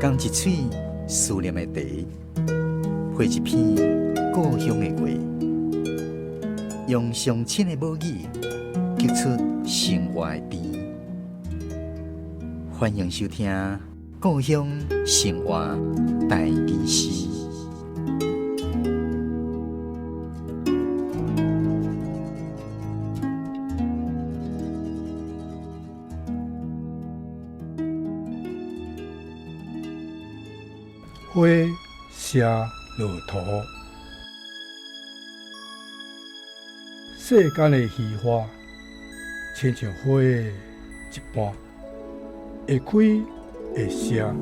仝一喙思念的茶，配一篇故鄉的話，用上親的母語，激出生活的甜。歡迎收聽《故鄉生活台語詩》。火車路途，世間的虛華，親像花一般，會開會謝。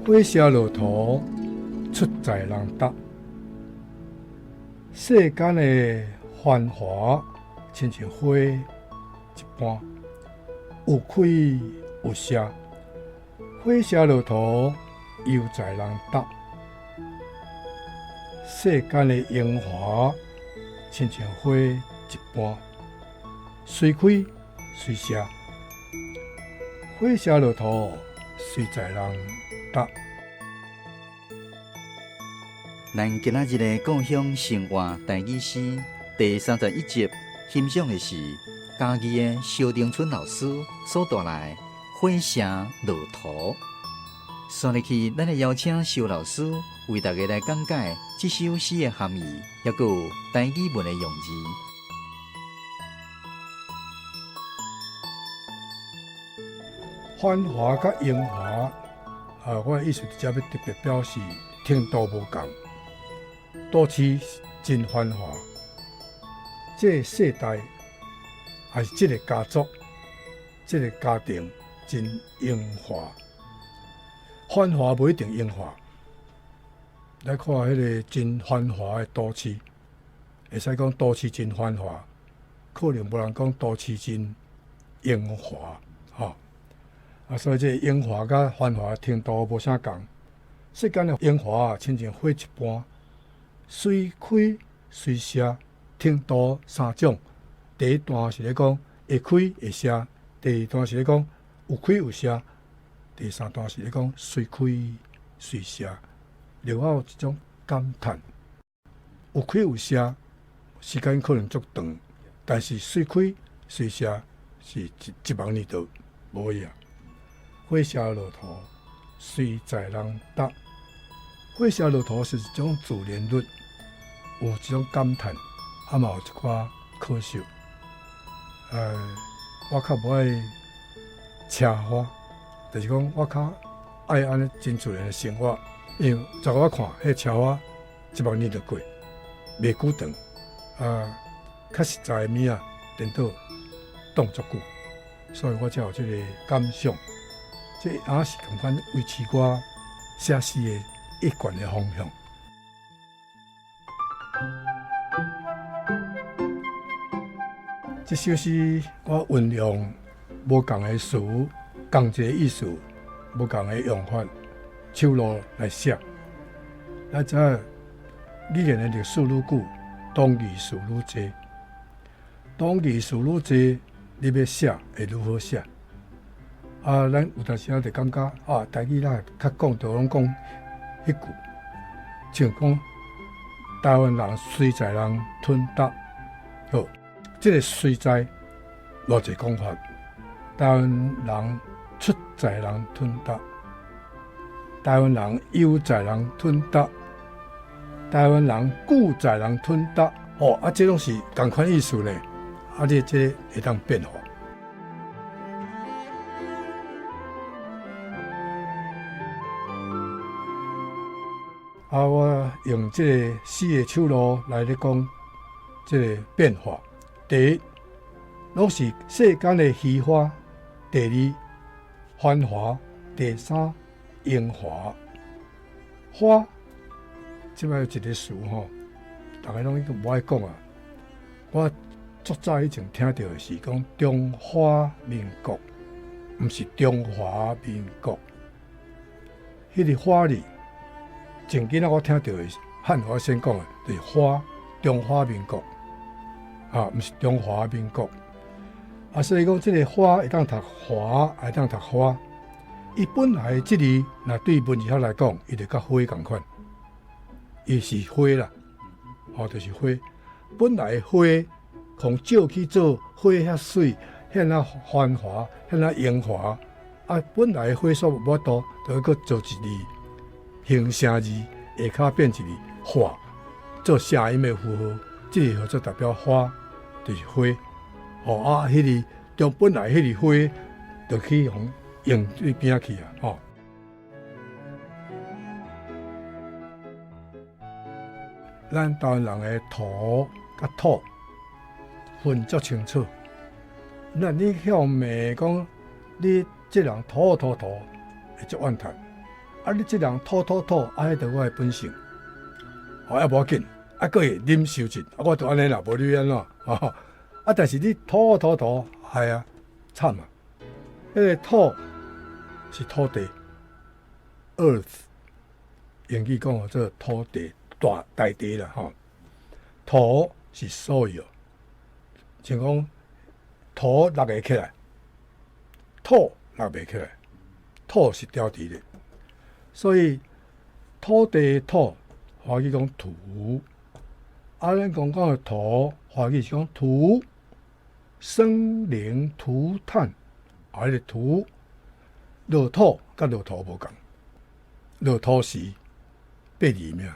火車路途，出在人搭。世間的繁華，親像花一般，有開有謝。火車路途，悠在人踏。世間的榮華，親像花一般，隨開隨謝。火車路途，隨在人踏。咱今仔日的故鄉生活台語詩第31集，欣賞的是嘉義的蕭長春老師所帶來《火車路途》。紲入去，咱會邀請蕭老師為大家來講解這首詩的含義，抑閣有台語文的用字。繁華佮榮華，啊，我的意思佇遮欲特別表示程度無仝，都市真繁華，這个世代抑是這个家族、這个家庭真榮華。繁華無一定榮華，來看彼个真繁華的都市，會使講都市真繁華，可能無人講都市真榮華，吼。啊，所以這個榮華佮繁華程度無啥仝。世間的榮華親像花一般，隨開隨謝，程度三種。第一段是咧講會開會謝，第二段是咧講有開有謝。第三段是咧講隨開隨謝，留我有一種感嘆。有開有謝，時間可能足長，但是隨開隨謝是一一萬年都無去啊。火車路途隨在人踏，火車路途是一種自然律，有一種感嘆，啊嘛有一寡可惜。我較無愛車花。就是講，我較愛按呢真自然的生活，因為在我看，彼車花一萬年就過，袂久長。啊，較實在的物仔，顛倒擋足久，所以我才有這個感想。這也是仝款維持我寫詩的一貫的方向。這首詩我運用無仝的詞。仝一个意思，無仝的用法，手路來寫。咱知影語言的歷史愈久，同義詞愈濟。同義詞愈濟，你欲寫會愈好寫。啊，咱有當時仔就感覺啊，台語咱較講就攏講彼句，像講台灣人隨在人吞答。好，這个隨在偌濟講法，台灣人出在人吞答，台灣人悠在人吞答，台灣人久在人吞答，哦，啊，這攏是仝款意思呢。啊，你這個會當變化。啊，我用這个四个手路來咧講這个變化。第一，攏是世間的虛華；第二，繁華；第三，榮華。花，這擺有一个詞吼，逐家攏已經無愛講啊。我足早以前聽著的是講中華民國，毋是中華民國。彼个花字，前囡仔我聽著的漢華先講的，就是花中華民國，啊，毋是中華民國。啊，所以講這个花會當讀華，會當讀花。伊本來這字，若對文字學來講，伊就佮花仝款，伊是花啦，吼，就是花。本來花，予借去做花遐媠，遐爾繁華，遐爾榮華。啊，本來花煞無法度，就閣做一字形聲字，下跤變一字華，做聲音的符號，這個號做代表花，就是花。吼啊，彼個將本來彼個花，就去予用對邊去啊，吼。咱台灣人的塗佮土分足清楚。那你向罵講，你這人塗塗塗會足怨嘆，啊，你這人土土土，啊，彼著我的本性。吼，也無要緊，啊，閣會忍受者，啊，我就按呢啦，無你按怎，吼。啊，但是你土土土，係啊，慘啊！彼個土是土地，earth，英語講號做土地。大大地啦，吼，土是 soil，像講土搦會起來，土搦袂起來，土是牢佇咧，所以土地的土，華語講土，啊，咱講講的塗，華語是講塗，生靈塗炭，啊，彼個塗落土佮落塗無仝，落土時八字命。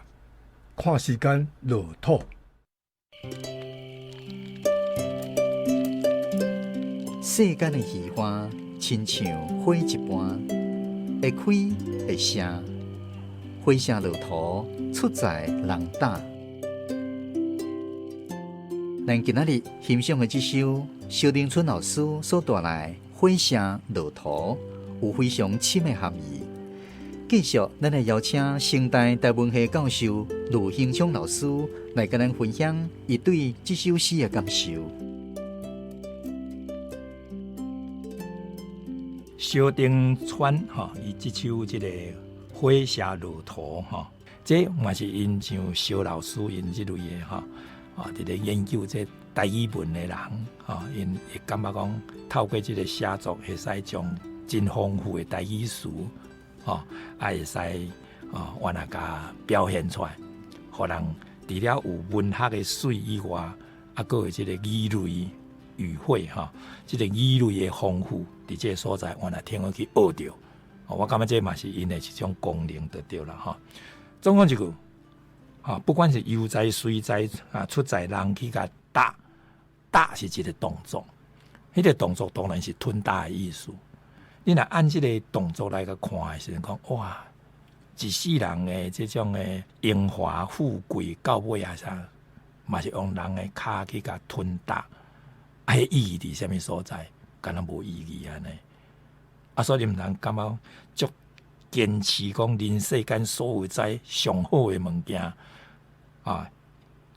看時間落土。世間的虛華，親像花一般，會開會謝，花謝落土，出在人膽。咱今仔日欣賞的這首蕭玲春老師所帶來《花謝落土》，有非常深的含義。繼續，咱來邀請成大台文系教授盧興聰老師來佮咱分享伊對這首詩的感受。蕭丁川吼，伊這首這個花謝落土吼，這嘛是𪜶像蕭老師𪜶這類的吼，啊，佇咧研究這台語文的人吼，𪜶會感覺講透過這個寫作，會使將真豐富的台語詞。吼，啊會使哦，原來共表現出來，予人除了有文學的媠以外，啊，閣有這個語類語彙吼，這個語類的豐富，佇這個所在原來通好去學著。我感覺這嘛是𪜶的一種功能就對啦吼。總講一句，吼，不管是悠哉隨哉啊，出在人去共踏，踏是一個動作，彼個動作當然是吞踏的意思。你若按這個動作來共看的時陣，講哇，一世人的這種的榮華富貴到尾啊啥，嘛是用人的跤去共吞踏，啊，彼意義佇啥物所在？敢若無意義按呢。啊，所以你毋通感覺足堅持講人世間所有這上好的物件啊，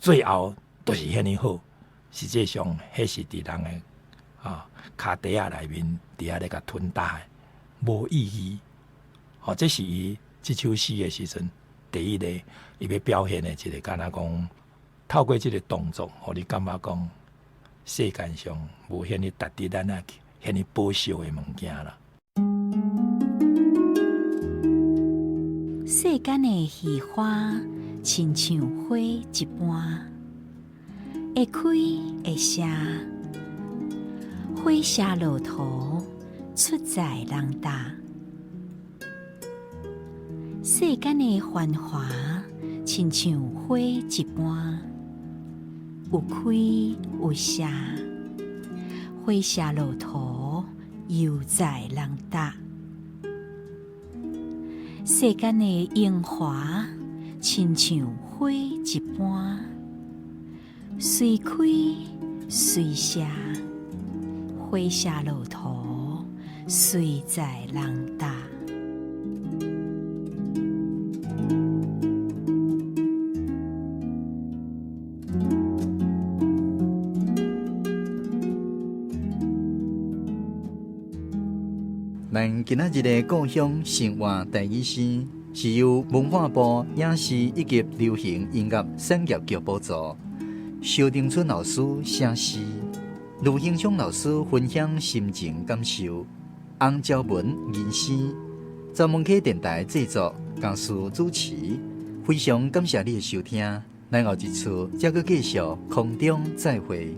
最後都是遐爾好。實際上，彼是佇人的啊跤蹄仔內面佇遐咧共吞踏的，無意義。吼，這是伊這首詩的時陣，第一个伊欲表現的一個，敢若講透過這個動作，予你感覺講世間上無遐爾值得咱啊遐爾寶惜的物件啦。世間的虛華，親像花一般，會開會謝，花謝落土，出在人踏。世間的繁華，親像花一般，有開有謝，花謝落土，猶在人踏。世間的榮華，親像花一般，隨開隨謝，花謝落土，隨在人踏。咱今仔日的故鄉生活台語詩，是由文化部影視以及流行音樂產業局補助，蕭丁春老師寫詩，盧興聰老師分享心情感受，洪昭文吟詩，专门客电台製作，江蘇主持。非常感謝你的收聽，咱後一次再閣繼續空中再會。